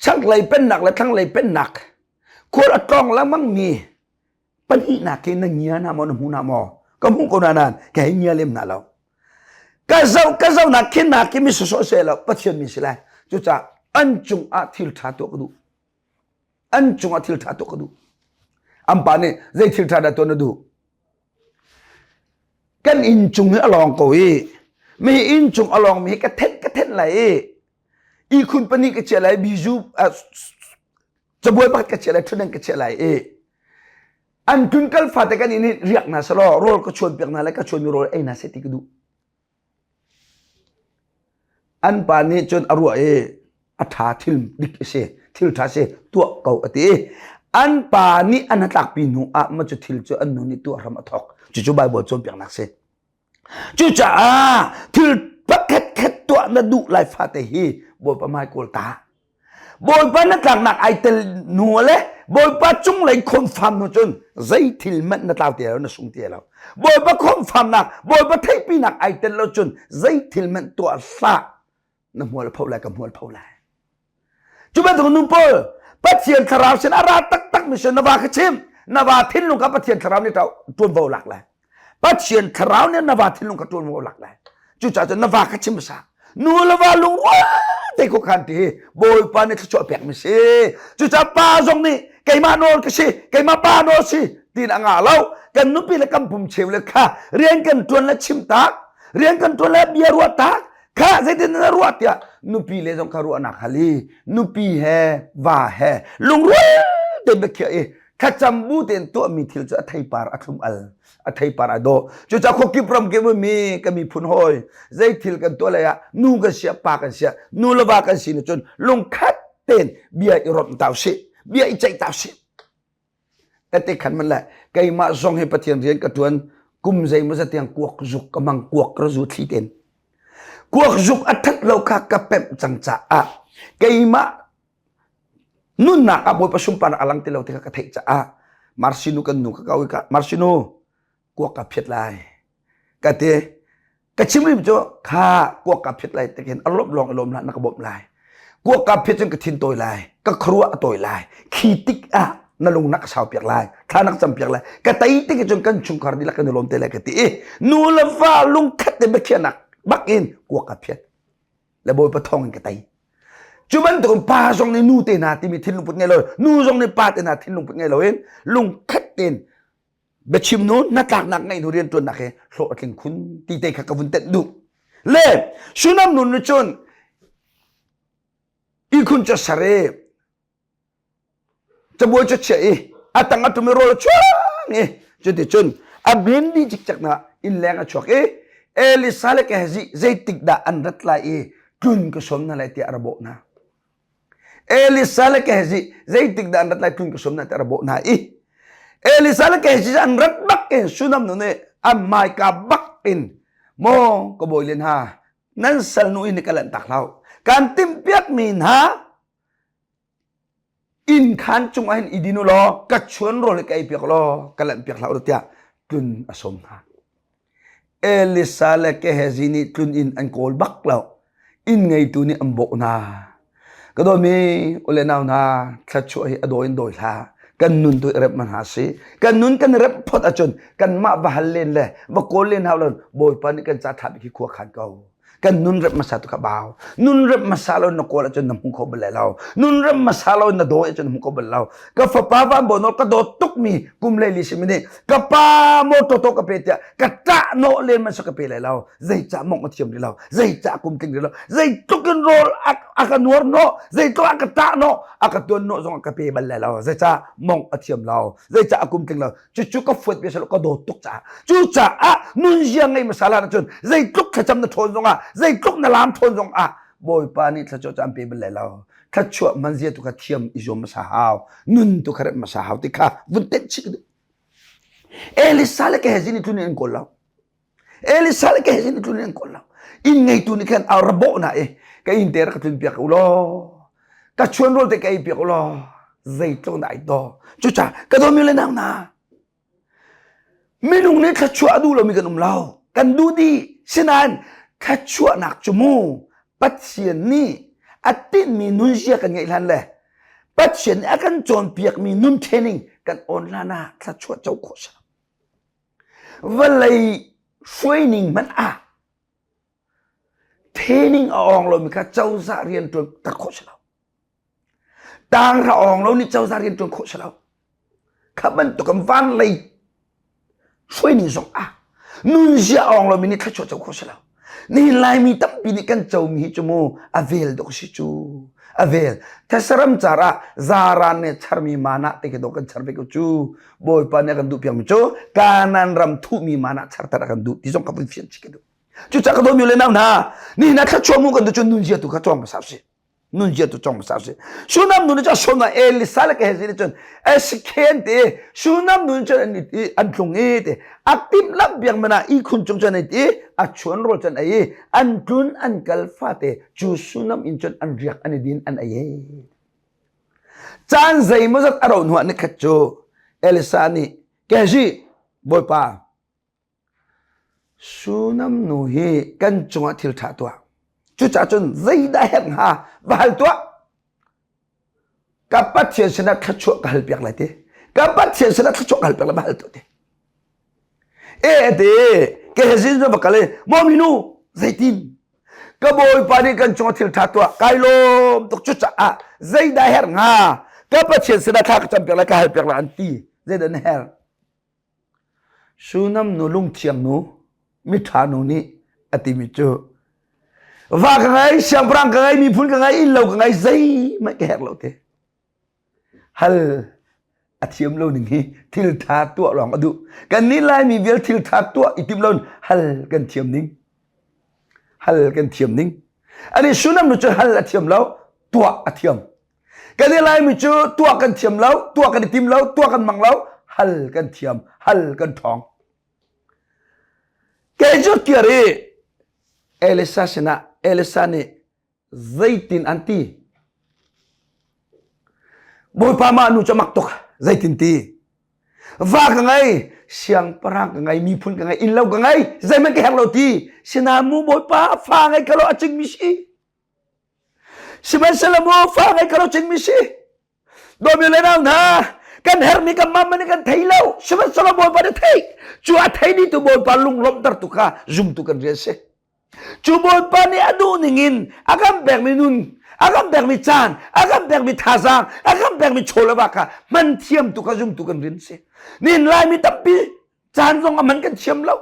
chaklei pennak le thlanglei pennak khual a tlawng lengmang mi pahnihnak hi na ngia na maw na hmu na maw ka hmuh ko na nain ka hei ngia lem na lo ka zoh ka zoh nak khin nak khi mi sawsawh se lo pathian mi si lai cucaah an cung ah thil ṭha tuah ka duh an cung ah thil ṭha tuah ka duh an pa nih zei thil ṭha dah tuah na duh kan inn cung hi a lawng ko i mi inn cung a lawng mi hi ka thenh ka thenh lai i ihkhun pahnih ka chiah lai bizu cabuai pakhat ka chiah lai ṭhutdan ka chiah lai i an tlun kal fate kan inn i riak hna selaw rawl ka chuan piak hna lai ka chuanmi rawl ei hna seh ti ka duh an pa nih cun a ruah i a ṭha thil dik a si thil ṭha si tuah ko a ti an pa nih an hnatlakpi hnu ah ma cu thil cu an nu nih tuah hram a thawk cucu Bible cawnpiaknak si Cucaah thil pakhat khat tuah na duh lai fate hi Bawipa hmai kawl ta. Bawipa na tlaknak ai tel hnu le Bawipa cunglei khonfam hnu cun zei thil hmanh na tlau ti lo na sung ti lo. Bawipa khonfamnak Bawipa theihpinak ai tel lo cun zei thil hmanh tuah hlah na hmual pho lai ka hmual pho lai. Cu bantuk nu pawl Pathian thlarau sin a ra taktak mi sin na va kha chim na va thinlung kha Pathian thlarau nih ṭuanvo lak lai Pathian thlarau nih na va thinlung kha ṭuanvo lak lai cucaah cun na va kha chim hmasa nu le va lungrual te ko khan ti hi Bawipa nih thluachuah pek mi si cucaah pa zong nih keimah nawl ka si keimah pa nawl si tiin a ngah lo kan nupi le kan pum cheu le kha rian kan ṭuan le chim tak rian kan ṭuan le bia ruah tak kha zeitin na ruah tiah nupi le zong kha ruahnak hal i nupi he va he lungrual tein biakhiah i thlacam bu tein tuahmi thil cu a theipar a thlum al a theipar a dawh cucaah khuakip ram kip mi ka miphun hawi zei thil kan tuah lei ah nu kan siah pa kan siah nu le va kan si na cun lungkhat tein bia i romh ta usih bia i ceih ta usih Tete khan man le keimah zong hi Pathian rian ka ṭuan kum zeimaw zat tiang kuak zuk ka mang kuak ka zu thli ten. Kuak zuk a ṭhat lo kha ka pemh cang caah keimah Nunnak ah Bawipa sunparnak a lang ti lo ti kha ka theih caah Marsinu kan nu ka kau i ka Marsinu kuak ka phiat lai ka ti. Ka chim rim cu kha kuak ka phiat lai tikin a lawmh lawng i lawm hlah na ka bawmh lai. Kuak ka phiat cun ka thin tawi lai, ka khuaruah a tawi lai. Khi tik ah na lung na ka sau piak lai, thla na ka cam piak lai. Ka tei tik cun kan chungkhar dihlak kan i lawm te lai ka ti i nu le va lungkhat te biakhiahnak bak in kuak ka phiat. Le Bawipa thawng in ka tei. Cu bantukin pa zong nih nu te hna timi thinlung put ngei lo, nu zong nih pa te hna thinlung put ngei loin lungkhat tein biachim nu hnatlaknak ngeih hnu rianṭuannak he hlawh a tling khun ti te kha ka vun tenh duh. Le Sunam nun nih cun ihkhun cu ser i cabuai cu chiah i a tang a tum i rawl a chuang i cuticun a min dih cikcek na inn leng a chuak i Elisa le Gehazi zeitik dah an rat lai i tlun ka sawm hna lai tiah a ra bawh hna. Elisa le Gehazi zeitik dah an rat lai tlun ka sawm hna tiah a ra bawh hna i Elisa le Gehazi an rat bak in Sunam nu nih an hmaika bak in maw ka bawi le hna nan salnu in ka lanh tak hlah kan timhpiakmi hna Inn khaan cungah hin i din u law ka chuan rawl hi ka ei piak law ka lanh piak hlah u tiah tlun a sawm hna. Elisa le Gehazi nih tlun inn an kawl bak lo. Inn ngeitu nih an bawh hna. Ka dawmi u le nau hna thluachuah hi a dawi in dawi hlah. Kan nun tu i remh hna si. Kan nun kan i remh phot ahcun kanmah va hal len le va kawl len hau lo Bawipa nih kan ca ṭha bik hi khua khan ko. Kan nun rep hmasa tu kha bau. Nun rep hmasa lo na kawl ahcun na hmu kho bal lai lo. Nun rep hmasa lo na dawi ahcun na hmu kho bal lo. Ka fapa van bawi nawl ka dawt tukmi kum leili simi nih ka pa motor to ka pe tiah ka ṭah nawh len man ka pe lai lo. Zeicah mong a thiam rih lo. Zeicah kum tling rih lo. Zeitluk in rawl a ka nuar nawh, zeitluk a ka ṭah nawh, a ka tuan nawh zong a ka pe bal lai lo. Zeicah mong a thiam lo. Zeicah a kum tling lo. Cucu ka fuat bia ka dawt tuk caah. Cucaah nunzia ngei hmasa la cun zeitluk thlacam na ṭhawn zongah, zeitluk na laam ṭhawn zongah Bawipa nih thluachuah cu an pe bal lai lo. Thluachuah hmanzia tu kha thiam i zuam hmasa hau. Nun tu kha remh hmasa hau ti kha vun tenh chih ka duh. Elisa le Gehazi nih tlun in an kawl lo. Elisa le Gehazi nih tlun in an kawl lo. Inn ngeitu nih khan a ra bawh na i ka inn te rak ka tlun piak u law ka chuan rawl te ka ei piak u law zeitluk dah ai daw. Cucaah ka dawmi le nau hna minung nih thluachuah a duh lomi kan um lo. Kan duh dih. Sinain thluachuahnak cu mu Pathian nih a tinhmi nunzia kan ngeih hlan le Pathian nih a kan cawnpiakmi nun training kan awn hlan ah thluachuah co khawh si. Vawlei hruaining hmanh ah training a awng lomi kha cozah rian ṭuan tak khawh si lo. Tanghra awng lo nih cozah rian ṭuan khawh si lo. Kha bantuk in van lei hruaining zong ah nunzia awng lomi nih thluachuah co khawh si lo. Nihin Laimi tampi nih kan comi hi cu mu a vel dawk si cu. A vel. Thesaram car ah zaran nih charmi mana te khi dawh kan char ve ko cu. Bawipa nih a kan duh piakmi cu Kanaan ram thuhmi mana charter a kan duh ti zong ka vun fian chih ka duh. Cucaah ka dawmi le nau hna, nihin ah thluachuah mu kan duh cu nunzia tu kha cawng hmasa usih. Nunzia tu cawng hmasa usih. Sunam nu nih cun Shona Elisa le Gehazi nih cun Esikhen ti Sunam nu cun an i an tlung i ti a timhlamh biak man ah ihkhun cung cun an i a chuan rawl cun ei i an tlun an kal fate cu Sunam inn cun an riak an i din an ei. Caan zeimawzat a rauh hnuah nikhat cu Elisa nih Gehazi bawipa Sunam nu hi kan cungah thil ṭha tuah. Cucaah cun zeidah herh hnga va hal tuah. Ka Pathian sinah thluachuah ka halpiak lai ti. Ka Pathian sinah thluachuah ka halpiak lai va hal tuah ti. E te Gehazi cu va kal i maw minu zeitin ka bawipa nih kan cungah thil ṭha tuah kai lawm tuk cucaah zeidah herh hnga ka Pathian sinah thla ka campiak lai ka halpiak lai an ti zeidah na herh Sunam nu lungthiang nu miṭha nu nih a timi cu va ka ngei siangpahrang ka ngei miphun ka ngei innlo ka ngei zeihmanh ka herh lo te hal a thiam lo ning hi thil ṭha tuah lawng a duh kan nih Laimi vial thil ṭha tuah i tim lo hal kan thiam ning hal kan thiam ning ani Sunam nu cu hal a thiam lo tuah a thiam Kan i Laimi cu tuah kan thiam lo, tuah kan i tim lo, tuah kan mang lo, hal kan thiam, hal kan ṭhawng. Kei cu kir i Elisa sinah Elisa nih zeitin an ti? Bawipa mah nu cu mak tuk zeitin ti va ka ngei siangpahrang ka ngei miphun ka ngei innlo ka ngei zeihmanh ka herh lo ti sinain mu Bawipa fa ngei ka lo a cingmi si sihmanhsehlaw mu fa ngei ka lo cingmi si Dawmi le nau hna kan herhmi kan mam man kan thei lo sihmanhsehlaw Bawipa nih thei cu a thei dih tu Bawipa lunglawmhter tu kha zumtu kan rian si Cu Bawipa nih a duh ningin a kan pekmi nun, a kan pekmi caan, a kan pekmi thazaang, a kan pekmi chaw le va kha hman thiam tu kha zumtu kan rin si. Nihin Laimi tampi caan zong a man kan thiam lo.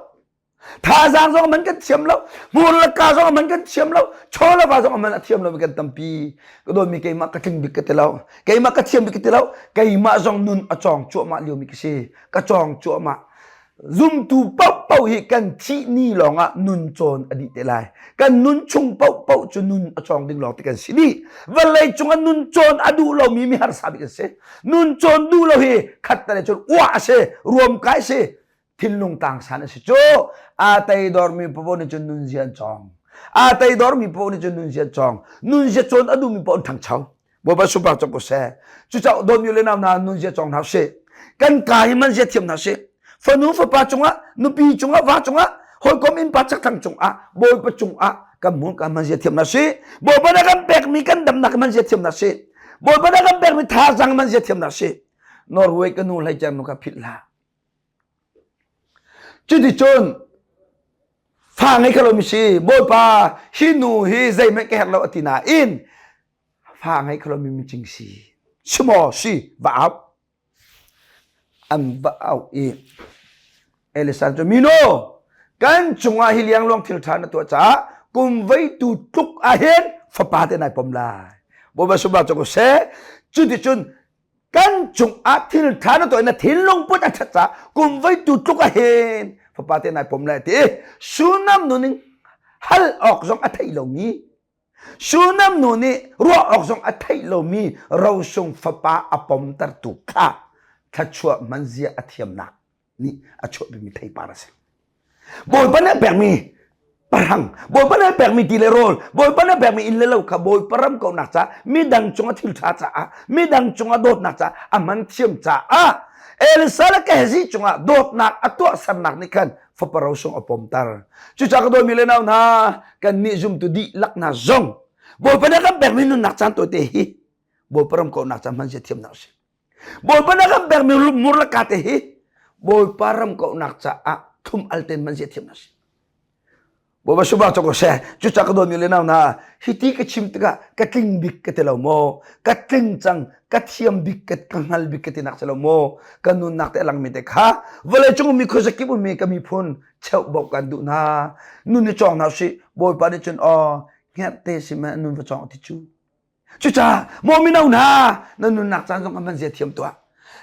Thazaang zong a man kan thiam lo. Hmur le ka zong a man kan thiam lo. Chaw le va zong a man a thiam lo mi kan tampi. Ka dawtmi keimah ka tling bik ka ti lo. Keimah ka thiam bik ka ti lo. Keimah zong nun a cawng cuahmah lio mi ka si. Ka cawng cuahmah. Zumtu paohpaoh hi kan thih ni lawngah nun cawn a dih te lai. Kan nun chung paohpaoh cu nun a cawng ding lawng te kan si dih. Vawlei cungah nun cawn a duh lomi mi harsa bik an si. Nun cawn duh lo hi khat te cun uah a si, ruamkai a si, thinlung tangsan a si cu. Aa teidormi paoh nih cun nunzia an cawng. Aa teidormi paoh nih cun nunzia an cawng. Nunzia cawn a duhmi paoh an ṭhangcho. Bawipa sunpar cang ko seh. Cucaah dawtmi le nau hna nun zia cawng hna usih. Kan ka hi man zia thiam hna usih. Fanu fapa cungah, nupi cungah, va cungah, hawikom innpa chakthlang cungah, Bawipa cungah kan hmun kan man zia thiam hna usih. Bawipa na kan pekmi kan damnak man zia thiam hna usih. Bawipa na kan pekmi thazaang man zia thiam hna usih. Norway ka nu hlei nu ka philh hlah. Cuticun fa ngei kho lomi si Bawipa hi nu hi zeihmanh ka herh lo a ti nain fa ngei kho lomi micing si si maw si va au an va au i Elisa cu mino kan cungah hi liangluang thil ṭha na tuah caah kum vei tu tluk ahhin fapa te nai pom lai Bawipa subah cu ko seh cuticun kan cungah thil ṭha na tuah na thinlung put a ṭhat caah kum vei tu tluk ahhin fapa te nai pom lai ti Sunam nu ning hal awk zong a thei lomi Shunam nu nih ruah awk zong a theih lomi rosung fapa a pomtertu kha thluachuah hmanzia a thiamnak nih a chuahpimi theipar a si. Bawipa nih a pekmi parang, Bawipa nih a pekmi ti le rawl, Bawipa nih a pekmi inn le lo kha Bawipa ram kauhnak caah, midang cungah thil ṭha caah, midang cungah dawtnak caah a hman thiam caah Elisa le Gehazi cungah dawtnak a tuahsernak nih khan fapa rosung a pomter. Cucaah ka dawtmi le nau hna, kannih zumtu dihlak hna zong Bawipa nih a kan pekmi nunnak caan tawite hi Bawipa ram kauhnak caan hman zia thiamnak a si. Bawipa nih a kan pekmi mur le ka te hi Bawipa ram kauhnak caah thlum al ten hman zia thiamnak a si. Bawipa subah cawk ko seh. Cucaah ka dawtmi le nau hna, hi ti ka chim tikah ka tling bik ka ti lo maw? Ka tling cang, ka thiam bik, ka, ka hngal bik ka ti nak si lo maw? Ka nunnak te a langmi te kha vawleicung ummi khuazakip ummi ka miphun cheuhbauh kan duh hna. Nun i cawng hna usih. Bawipa nih cun aw hngerhte si mah nun va cawng ti cu. Cucaah maw mino hna na nunnak caan zong kan zia thiam tuah.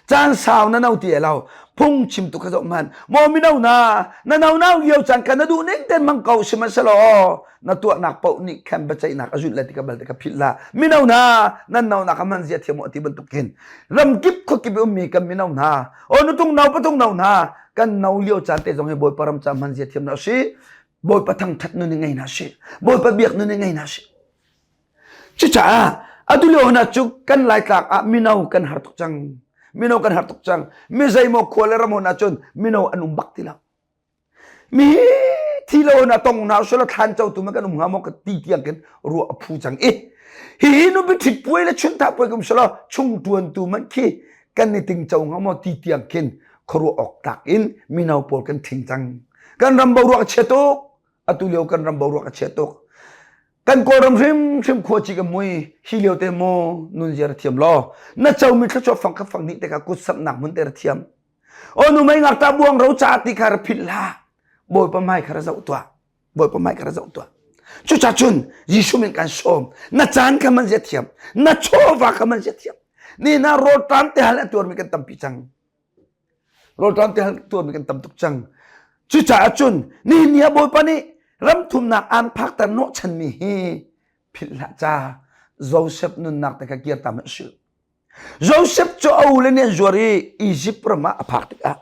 Caan sau na no ti lo phung chim tu kha zoh hmanh. Maw mino hna na no nau lio caan kan na duh ning ten mang ko sihmanhsehlaw na tuahnak paoh nih khan biaceihnak a zulh le ti ka bal te ka philh la. Mino hna nan no nak man zia thiam ti bantuk khin ramkip khuakip ummi kan mino hna o nutung no patung no hna kan no lio caan te zong hi Bawipa ram ca man zia thiam na si. Bawipa thangthat nun ngei na si. Bawipa biak nun ngei na si. Cucaah atu lio hna cu kan Laitlak ah mino kan har tuk cang. Mino kan har tuk cang. Mi zeimaw khua le ram hon ahcun mino an um bak ti lo. Mi thi lo na tong na sula thlan cho tu ma kan um hnga maw ka ti tiang kin ruah a phu cang i hihi nu bi thit puai le chun tha puai kum sala chung tuan tu man khi kan ni ting cho hnga maw ti tiang khin khuaruah awk tak in mino pawl kan thing cang kan ram boruak a chia tuk atu lio kan ram boruak a chia tuk kan kawlram hrimhrim khua ci ka mui hi lio te mu nun zia ra thiam law na comi thluachuah fang kha fang hnih te kha kut samhnak hmun te ra thiam o nu mei ngakta buang ro ca ti kha ra philh hlah bawipa hmai kha ra zoh tuah bawipa hmai kha ra zoh tuah cuca cun Jesuh min kan sawm na caan kha man zia thiam na chawva kha man zia thiam ni na rawlṭam te hal a tuarmi kan tampi cang Rawlṭam te tuarmi kan tam tuk cang. Cucaah cun nihin ni ah Bawipa nih ramthumnak aan phakter hnawhchanmi hi philh hlah ca Joseph nunnak te kha kir ta hmanh sih. Joseph cu a ule nih an zuar i Izipt ram ah a phak tikah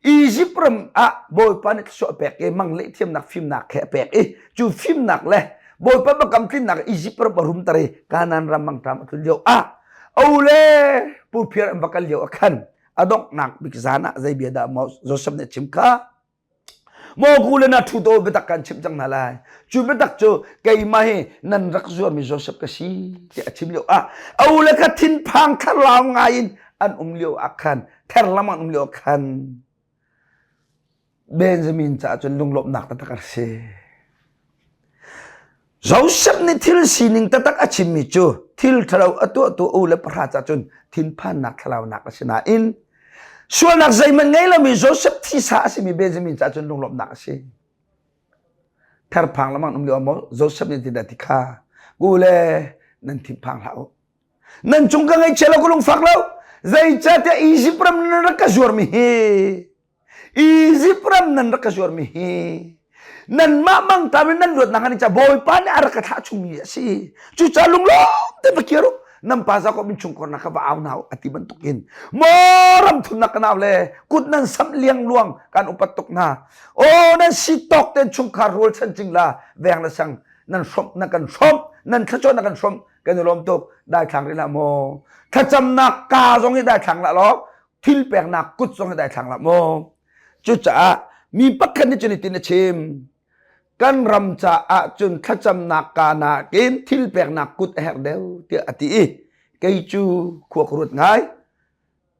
Izipt ram ah Bawipa nih thluachuah a pek i mang leh thiamnak fimnak he a pek i cu fimnak le Bawipa biakam tlinnak Izipt ram a rumter i Kanaan ram mangṭam a tlun lio ah. Ule Pu Phiar an va kal lio ah khan a donghnak bik zan ah zei bia dah maw Joseph nih a chim kha? Maw ku le na thu to biatak kan chimh cang hna lai. Cu biatak cu keimah hi nan rak zuarmi Joseph ka si tiah a chim lio ah a ule kha thinphang thlarau ngai in an um lio ah khan therlam an um lio ah khan Benjamin caah cun lunglawmhnak taktak a si. Joseph nih thil sining taktak a chimmi cu thil ṭhalo a tuahtu u le pahra caah cun thinphannak thlalaunak a si nain sualnak zeihmanh ngei lomi Joseph thisa a simi Benjamin caah cun lunglawmhnak a si. Therphang lamang um lio maw Joseph nih tindah ti kha ku le nan thinphang hlah u. Nan cung ka ngaihchia lo ka lungfak lo. Zeicahtiah Izipt ram nan rak ka zuarmi hi Izipt ram nan rak ka zuarmi hi nanmah mangtam in nan luatnak an ca Bawipa nih a rak ka thlah chungmi a si. Cucaah lunglawm te va kir u. Nan pa Jakob in chungkhar ka va au hna u a ti bantukin maw ram thumnak ka nau le kut nan samh liangluang kan upat tuk hna. Aw nan si tawk ten chungkhar rual chan cing la veng le sang nan hrawmh na kan hrawmh nan thluachuah na kan hrawmh kan i lawm tuk daithlang rih hlah maw thlacamnak ka zong hi daithlang lah law thil peknak kut zong hi daithlang lah maw cucaah mi pakhat nih cun hitin a chim kan ram caah cun thlacamnak ka nakin thil peknak kut a herh deuh tiah a ti i kei cu khua ka ruat ngai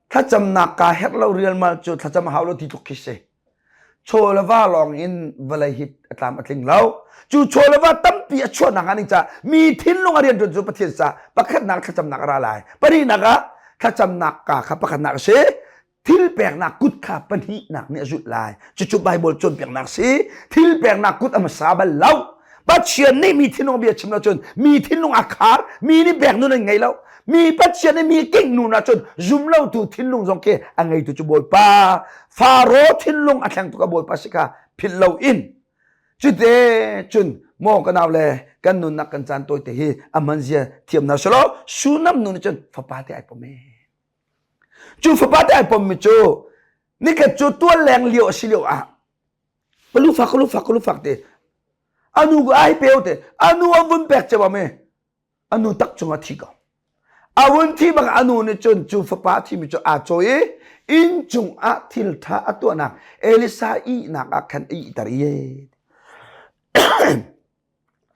thlacamnak ka herh lo rialmal cu thlacam a hau lo ti tluk khi si Chaw le va lawng in vawlei hi a tlam a tling lo. Cu chaw le va tampi a chuahnak ah ning ca mi thinlung a rianṭuan cu Pathian ca pakhatnak thlacamnak a ra lai. Pahnihnak ah thlacamnak ka kha pakhatnak a si. Thil peknak kut kha pahnihnak nih a zulh lai. Cucu Bible cawnpiaknak si. Thil peknak kut a hmasa bal lo. Pathian nih mi thinlung bia chim lo cun mi thinlung a khar, mi nih pek nun an ngei lo. Mi Pathian nih mi kingh nun ahcun zum lotu thinlung zong khi a ngeitu cu Bawipa. Faro thinlung a thlengtu ka Bawipa si kha philh lo in cute cun maw ka nau le kan nunnak kan caan tawi te hi a man zia thiam hna selaw Sunam nu nih cun fapa te ai pom e. Cu fapa te ai pom mi cu nikhat cu tual leng lio a si lio ah Palufak kalufak kalufak te anu ku ai peu te anu a vun pek ceu ame anu tak cung a thi ko a vun thi bak anu nih cun cu fapa a thimi cu aa cawi i inn cung ah thil tha a tuahnak Elisa ihnak ah khan a ihter i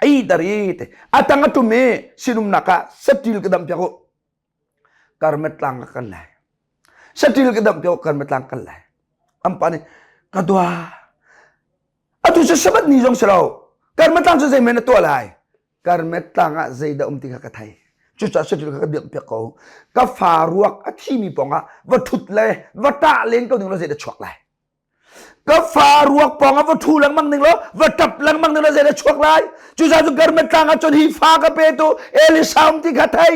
a ihter i te a tang a tum i sinumnak ah satil ka dam piak u Karmet tlang ka kal lai. Saṭil ka damh piak karmet tlang kal lai. An pa nih ka dua. Atu cu Sabbath ni zong si lo. Karmet tlang cu zeimen na tuah lai? Karmet tlang ah zeidah um ti kha ka thei. Cucaah saṭil kha ka diamh piak ko. Ka fa ruak a thimi pawngah va ṭhut le va ṭah len ko ding lo zeidah chuak lai? Ka fa ruak pawng ah va ṭhu lengmang ning law va ṭap lengmang ning law zeidah chuak lai? Cucaah cu Karmet tlang ah cun hi fa ka pe tu Elisa um ti kha thei.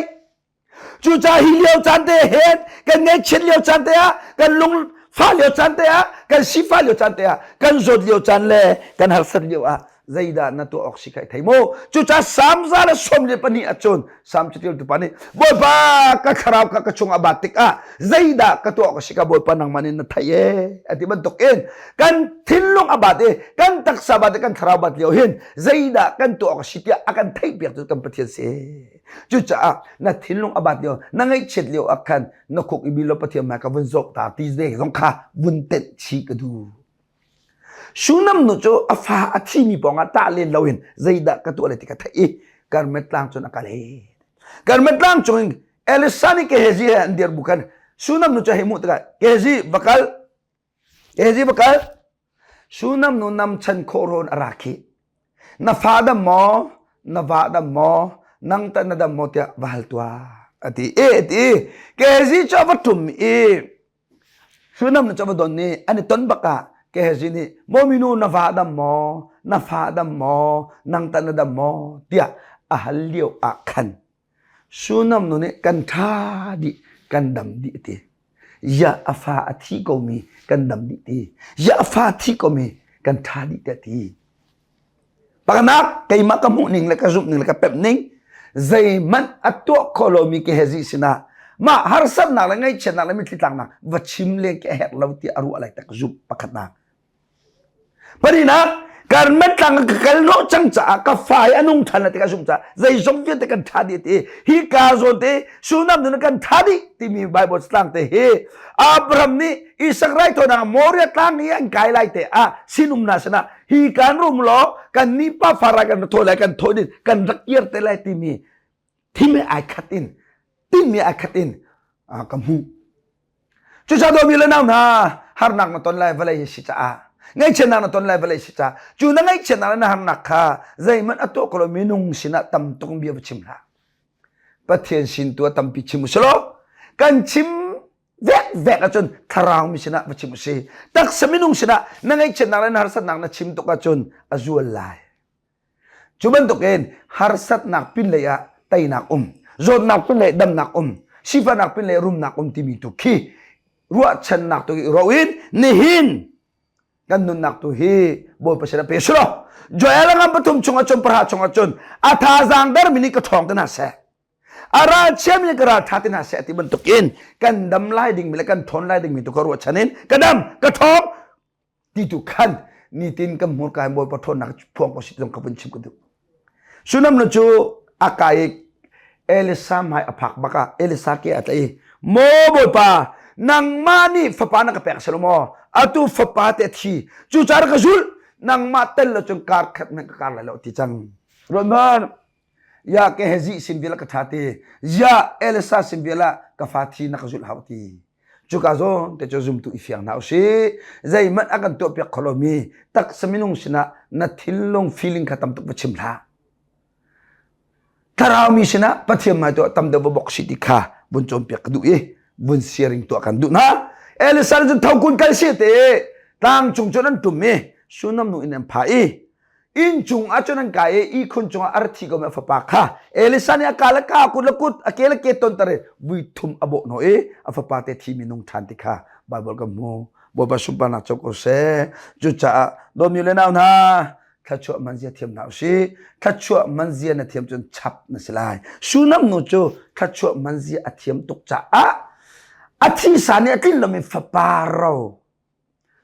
Cucaah hi lio caan te hen kan ngaihchiat lio caan te ah kan lung fah lio caan te ah kan sifah lio caan te ah kan zawt lio caan le kan harsat lio ah zeidah na tuah awk si kha i thei mu. Cucaah Salm 142 ahcun Salm catialtu pa nih Bawipa ka thlarau kha ka chung a bat tikah zeidah ka tuah awk a si ka Bawipa nangmah nih na theih ee a ti bantuk in kan thinlung a bat i kan taksa bat i kan thlarau bat lio hin zeidah kan tuah awk a si tiah a kan theihpiak cu kan Pathian si. Cucaah na thinlung a bat lio na ngaihchiat lio ah khan na khuk i bil law Pathian hmai ka vun zawk ta ti ve zong kha vun tenh chih ka duh. Shunam nu cu a fa a thimi pawngah tah len loin zeidah ka tuah lai ti ka theih i Karmel tlang cun a kal i Karmel tlang cungin Elisa nih Gehazi he an dir bu khan Shunam nu cu hei hmuh tikah Gehazi va kal Gehazi va kal Shunam nu nam chan khawh rawn a ra khi na fa dam maw na va dam maw nang tah na dam maw tiah va hal tuah a ti i a ti Gehazi cu a va ṭum i Shunam nu cu va don i an i ton bak ah Gehazi nih maw minu na va dam maw na fa dam maw nang tah na dam maw tiah a hal lio ah khan Shunam nu nih kan ṭha dih kan dam dih a ti. Ya a fa a thi komi kan dam dih ti. Ya a fa thi komi kan ṭha dih tiah ti. Pakhatnak keimah ka hmuh ning le ka zumh ning le ka pemh ning zeihmanh a tuah khawh lomi Gehazi sinah mah harsatnak le ngaihchiatnak le mitthli tlaknak va chim len khi a herh lo tiah a ruah lai tak zumh pakhatnak. Pahnihnak. Karmel tlang ka kal hnawh cang caah ka fa hi a nung ṭhan lai ti ka zumh caah zeizong vialte kan ṭha dih ti hi ka zawn te Sunam nun kan ṭha dih timi Bible tlang te hi Abraham nih Isak raithawinak Moriah tlang i an kai lai te ah sinum na sinah hi kan rum law kan ni pa fara kan thawi lai kan thawi din kan rak kir te lai timi thim he ai khat in tinmi ai khat in ka hmuh. Cucaah dawmi le nau hna harnak na ton lai vawlei hi si caah ngaihchiatnak na ton lai vawlei si caah cu na ngaihchiatnak le na harnak kha zeihmanh a tuah ko lo minung sinah tam tuk bia va chim hlah. Pathian sin tu ah tampi chim u selaw kan chim vek vek ahcun thlarau mi sinah va chim u si. Taksa minung sinah na ngaihchiatnak le na harsatnak na chim tuk ahcun a zual lai. Cu bantukin harsatnak pinlei ah teinak um, zawtnak pinlei damnak um, sifahnak pinlei rumnak um timi tu khi ruahchannak tu i ro in nihin kan nunnak tu hi Bawipa sin ah pe sulaw Joel ngam pathum chungah cun pahra chungah cun a thazaang dermi nih ka ṭhawng te hna seh a ralchiami nih ka ralṭha te hna seh ti bantukin kan dam lai dingmi le kan ṭhawn lai dingmi tu ka ruahchan in ka dam ka ṭhawng ti tu khan nitin kan hmurka in Bawipa ṭhawnnak phuang ko si zong ka vun chim ka duh. Sunam nu cu a kai i Elisa hmai a phak bak ah Elisa ke a tlaih i maw Bawipa nangmah nih fapa na ka pek selo maw atu fapa te a thi cu caah ka zulh nangmah tel lo cun kar khat hmanh ka kar lai lo ti cang ruat ya ke hezi sin vial ka tha ti ya Elisa sin vial ah ka fa thi na ka zulh hau ti Cuka zawn te cu zumtu i fiang hna usih. Zeihmanh a kan tuahpiak kho lomi taksa minung sinah na thinlung feeling kha tam tuk va chim hlah. Thlarau mi sinah Pathian hmai tuah tam deuh va bok si ti kha vun cawnpiak ka duh i vun sharing tuah kan duh hna. Elisa cun tho kun kal si te tlang cung cun an tum i Sunam nu in an pha i inn cung ah cun an kai i ihkhun cungah a ra thi komi a fapa kha Elisa nih a ka le ka kut le kut a ke le ke tonter i vui thum a bawh hnawh i a fapa te thi mi nung ṭhan ti kha Baibal kan hmu. Bawipa sunparnak co ko seh. Cucaah dawmi le nau hna thluachuah manzia thiam hna usih. Thluachuah manzia na thiam cun chap na si lai. Sunam nu cu thluachuah manzia a thiam tuk caah a thisa nih a tlin lomi fapa ro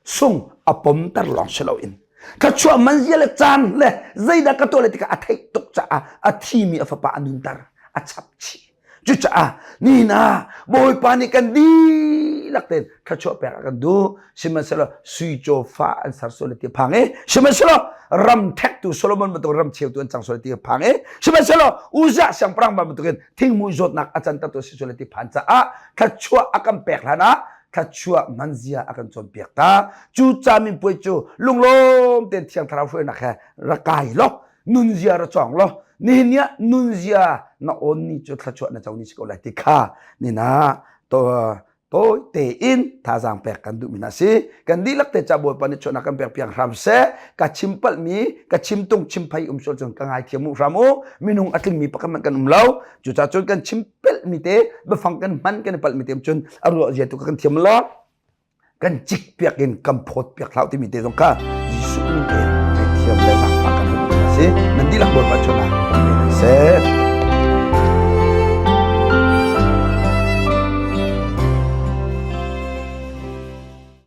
sung a pomter lawng si loin thluachuah manzia le caan le zeidah ka tuah le tikah a theih tuk caah a thimi a fapa a nunter a chap chih cucaah nihin ah Bawipa nih kan dihlak tein thluachuah pek a kan duh sihmanhsehlaw sui caw fa an ser sual ti phang i sihmanhsehlaw ram thektu Solomon bantuk ram cheutu an cang sual ti phang i sihmanhsehlaw Uzziah siangpahrang bantukin thingmui zawtnak a cantertu si sual ti phan caah thluachuah a kan pek hlan ah thluachuah hmanzia a kan cawnpiak ta. Cu caminpuai cu lunglawm tein Thiang Thlarau hruainak he rak kai law nunzia ra cawng law nihin ni ah nunzia na awn ni cu thluachuah na co ni si ko lai ti kha nina to tawi tein thazaang pek kan duhmi hna si kan dihlak te ca Bawipa nih chuahnak kan pek piak hram seh ka chim palhmi ka chim tung chim phei um sual cun ka ngaithiam u hram u minung a tlingmi pakhat hmanh kan um lo cucaah cun kan chim pelhmi te biafang kan hman kan i palhmi te cun a ruah zia tu kan thiam lo kan cik piak in kan phawt piak hlah timi te zong kha Jesuh min te thiam le zaangfah kan hal si nan dihlak Bawipa chawhnak seh.